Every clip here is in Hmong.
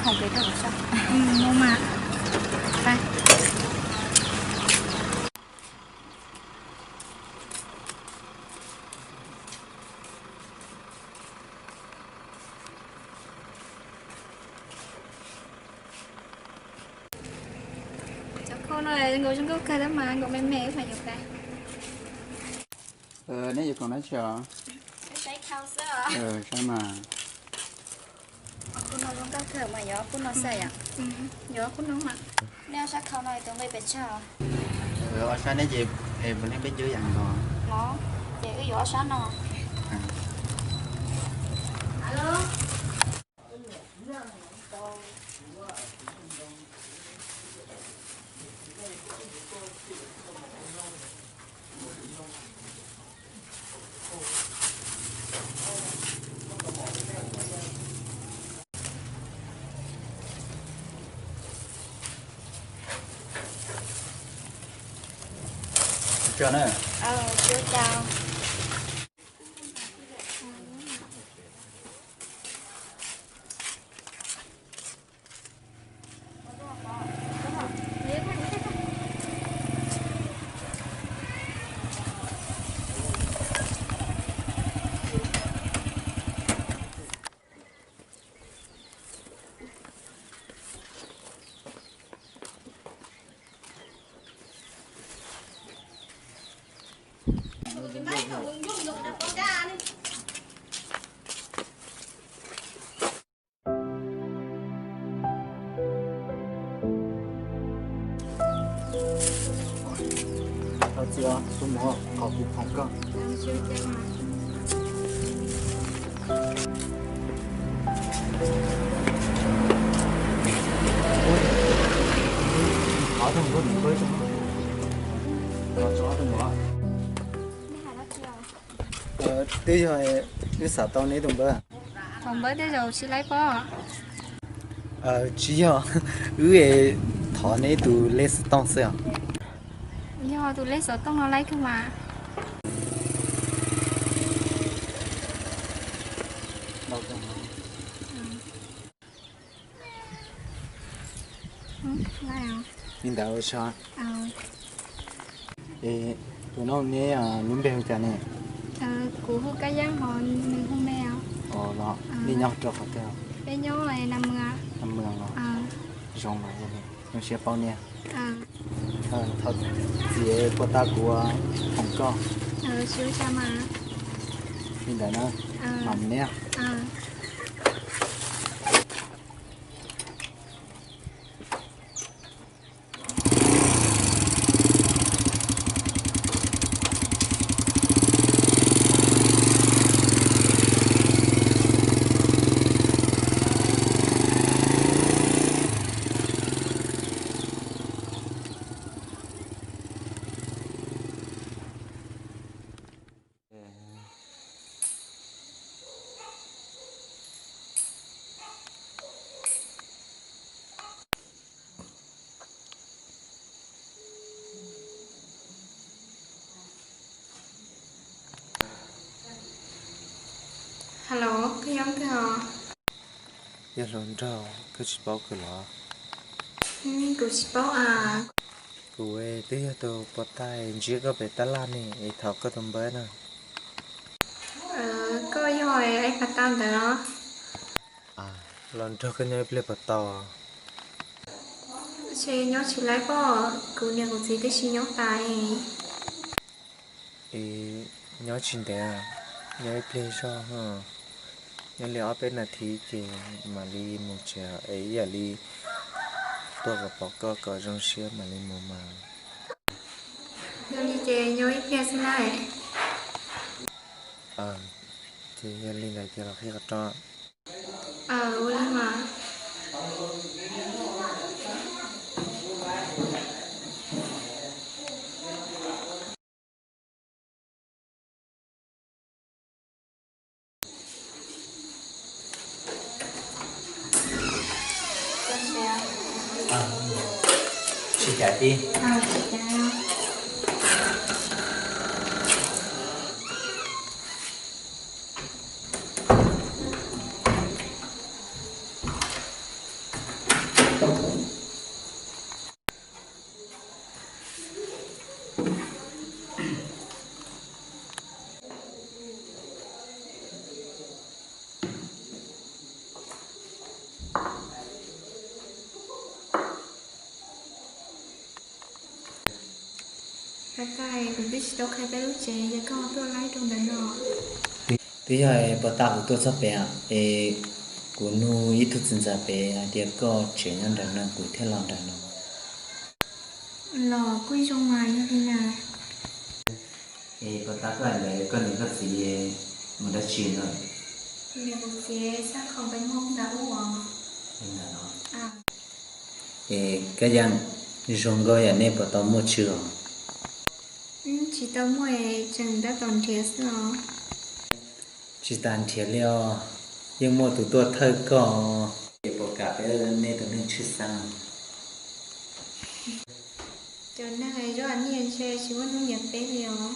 Khoom pem toj sab. Mus mas. Cov khau no nkaus zoo nkauj kawg tab mas nkaus me me wb mam yuav pais. Neb yuav khoom dab tsi os? Saib khau xwb os. Saib mas. Khau no zoo nkauj kawg mas yuav khau no xwb yom? Yuav khau no mas. Neb ob sab khau no tus nqi pes tsawg? Ob sab neb ces puas neb peb cuab yam nkaus? Ces wb yuav ob sab no. Ua tsaug na. Thov txim os, kuv mus qhov kuv khoom koj. Thov tus npawb, tus npawb, tus npawb. Twb yog wb xav tau neb tus npawb. Thaum npawb tej zaum tsis laib pob. Tsis yog, wb thov neb tus lej xov tooj xwb os. Yog tus lej xov tooj no laib kawg mas. Li ntawd ua tsaug. Es tus no neb lub npe hu cas ne? Kuv hu Kab Yeeb hos nws hu Me os. Los nej nyob rau qhov twg? Peb nyob Nam Mws. Nam Mws los? Zoo mas, zoo siab paub nej. Thov txim puas tau kuv khoom koj. Li ntawd na, mam mus ne. Hello, koj yog leej twg os? Yog hluas nraug, koj tsis paub kuv los? Kuv tsis paub a. Kuv twb yog tus puas tau ntsib koj pem tab laj ne, es thov koj tus npawb na. Koj yog ib pas tau ntawd los? Los nrog koj nyob ib pliag puas tau? Ntshe nyob tsis laib pob, kuv niam kuv txiv twb tsis nyob tas. Es nyob tsis ntev, nyob ib pliag zog, nyob li ob peb nas this ces mam li mus tsev es ib yam li tuaj kom pom koj kom zoo siab mam li mus mas. Yog li ces nyob ib pliag xwb na. Ces yog li ntawd ces los qhib qhov rooj. Ua li mas. Tsis cais tib. Tais, kuv twb tsis tau qhia peb lub tsev, yog koj tuaj laib rau ntawm no. Twb yog puas tas kuv tuaj txog pem es kuv nug ib tug txiv ntxawm pem hais tias koj tsev nyob nram no kuv thiaj los nram no. Los kuj zoo mas, yog li na. Es puas tas koj hais ntawd koj niam koj txiv mus dab tsi no? Niam kuv txiv sab khoom peb muag ntawm ub os. Es koj yeej zoo nkauj yam nej puas tau muaj tswv os? Tsis tau muaj, tseem tab tom nrhiav xwb os. Tsis tas nrhiav li os, yeej muaj tus tuaj thawj koj. Ces puas kam peb nej tus neeg tshwj xeeb? Cov neeg zoo li nej ntshe tsis muaj hnub nyiam peb li os.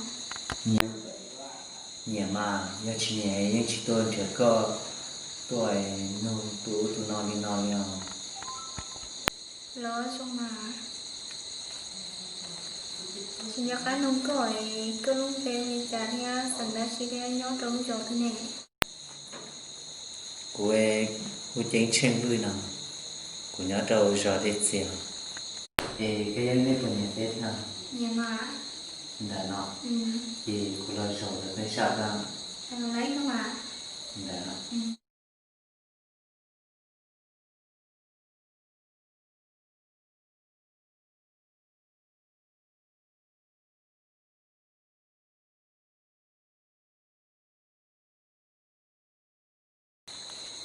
Nyiam mas, yog tsis nyiam yeej tsis tuaj nrhiav koj, tuaj nug tus ub tus no li no li os. Los zoo mas, tsis nco qab nug koj, koj lub npe li cas thiab xeem dab tsi thiab nyob rau lub zos twg ne? Kuv hu Ceeb Tsheej Vwj no, kuv nyob rau zos Dej Txias. Es koj yog nej puas nyiam peb thiab? Ntawm no, ces kuv los zaum ntawm peb sab dab. Ntawm no.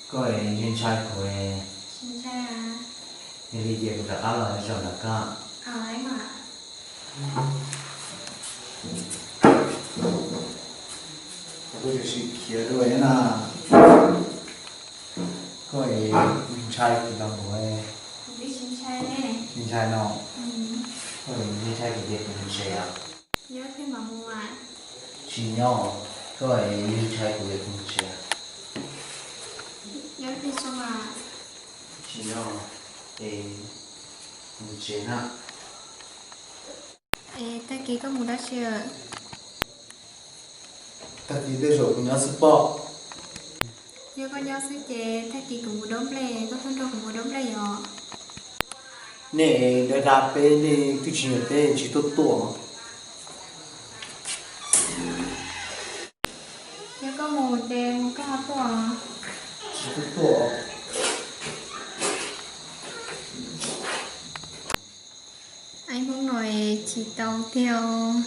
Koj ntshai ntshai kuv, yog li ces kuv rov qab los zaum ntawm koj. Kuv sim khiav dua na. Koj ntshai kuv los kuv, tsis ntshai no. Koj ntshai kuv ces kuv mus tsev os. Tsis nyob, koj ntshai kuv ces kuv mus tsev. Tsis nyob, es kuv mus tsev na. Es tag kis koj mus dab tsi? Tag kis tej zaum kuv nyob xwb pob. Yog koj nyob xwb ces tag kis kuv mus dob nplej, koj tuaj nrog kuv mus dob nplej yom? Nej dag dag peb, nej twb tsis nyiam peb tsis tuaj tuaj. Yog koj mus ces mus koj ho tuaj. Tsis tuaj tuaj. Ib hnub no tsis tau tiag.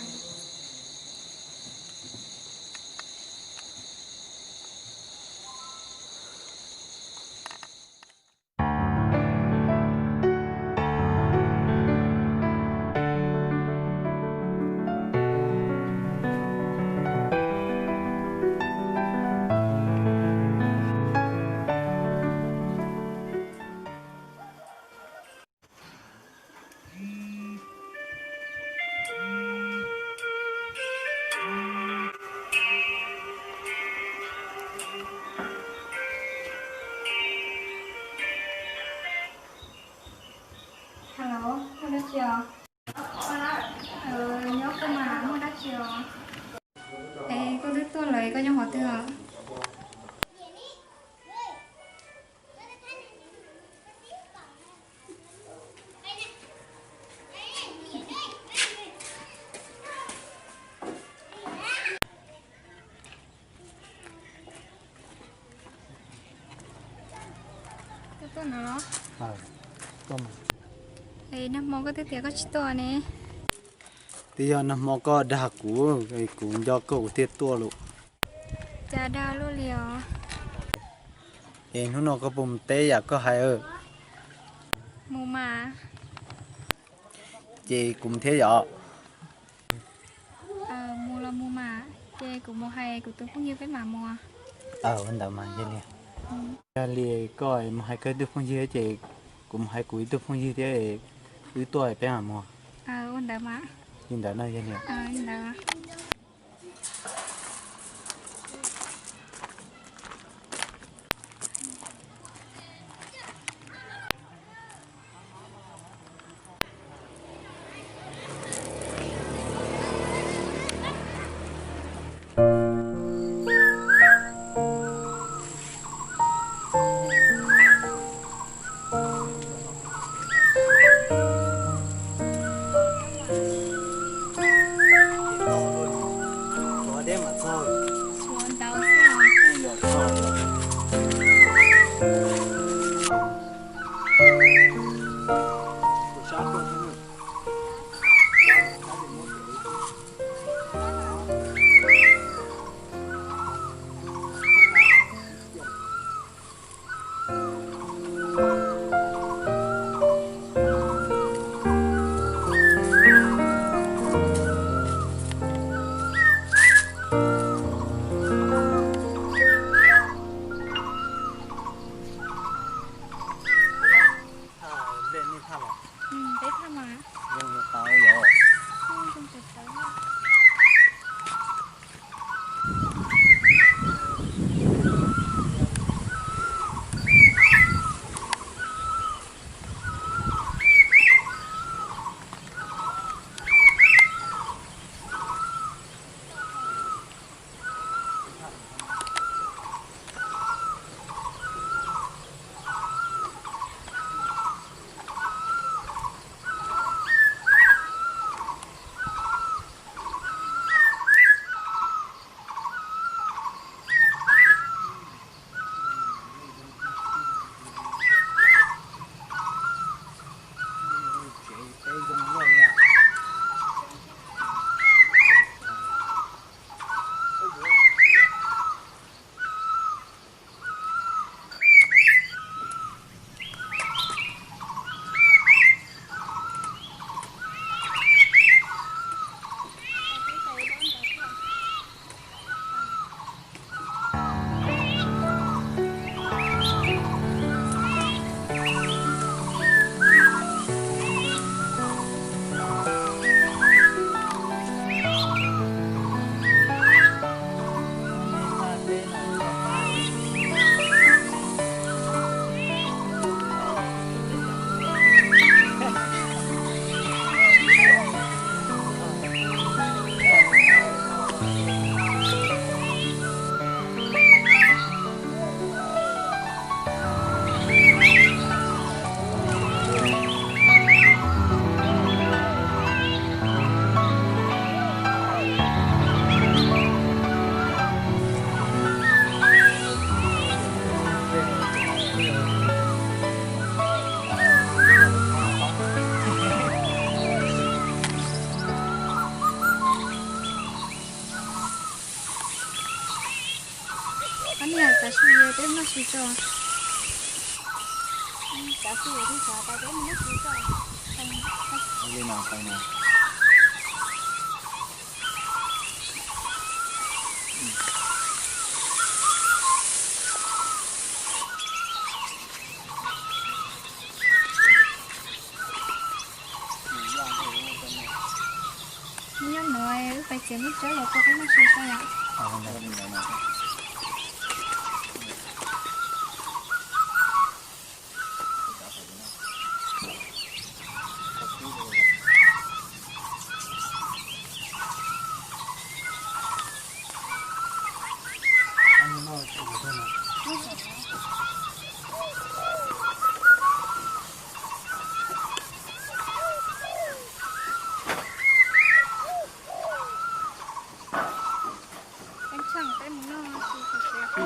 Hello, muaj dab tsi os? Nyob koj mas, muaj dab tsi os? Es koj twb tuaj lawm, koj nyob qhov twg os? Koj tuaj no los? Es nag hmo koj twb tias koj tsis tuaj ne. Twb yog nag hmo koj dag kuv, kuv nco koj kuv thiaj tuaj lauj. Cas dag luaj li os? Es hnub no koj puas mus teb yam koj hais? Mus mas. Ces kuv mus thiab yom? Mus los mus mas, ces kuv mus hais kuv tus phooj ywg peb mam mus. Ua ntawd mas yog li. Yog li koj mus hais koj ib tug phooj ywg ces kuv mus hais kuv ib tug phooj ywg thiab, wb tuaj peb mam mus. Ua ntawd mas. Li ntawd no yog li. Thaj, nplej nej thaj los? Peb thaj mas. Zoo li tau yom. Koj niam, tav su yog peb noj su tso. Tav su yog twb xav tas peb mus noj su tso. Li no, li no. Nyob no wb pais txiav lub tsawb los rau peb noj su tso yom. Peb tsheej peb mus noj su tso.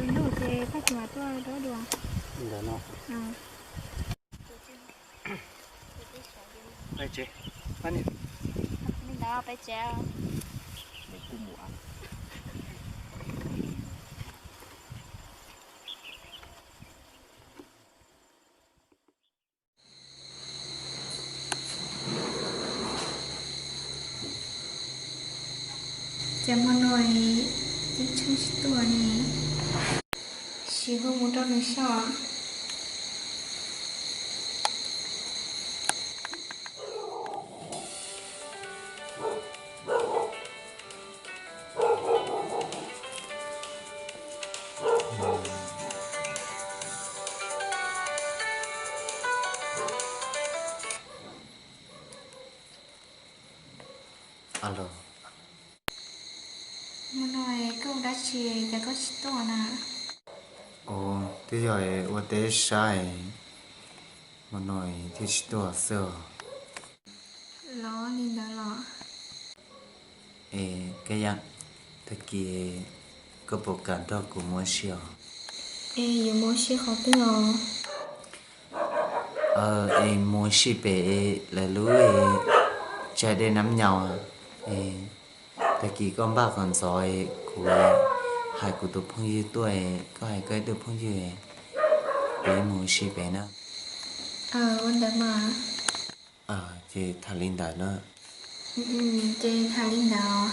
Ntuj ces Paj Cuam tuaj dua dua. Ntawm no. Peb tsev. Li ntawd peb tsev. Ces hmo no twb tsheej tsis tuaj ne, sim hu mus rau nws soj. Alo. Hmo no koj ua dab tsi cas koj tsis tuaj na? Ua, twb yog ua teb sab, hmo no thiaj tsis tuaj xwb os. Los li ntawd los? Es Kab Yeeb, tag kis koj puas kam nrog kuv mus ua si os? Es yuav mus ua si qhov twg os? Es mus ua si pem lawv lub tsaig dej Nab Nyaus. Tag kis koj npaj kom ntxov, kuv hais kuv tus phooj ywg tuaj, koj hais koj ib tug phooj ywg, peb mus ua si pem na. Ua ntawd mas. Ces tham li ntawd na. Ces tham li ntawd.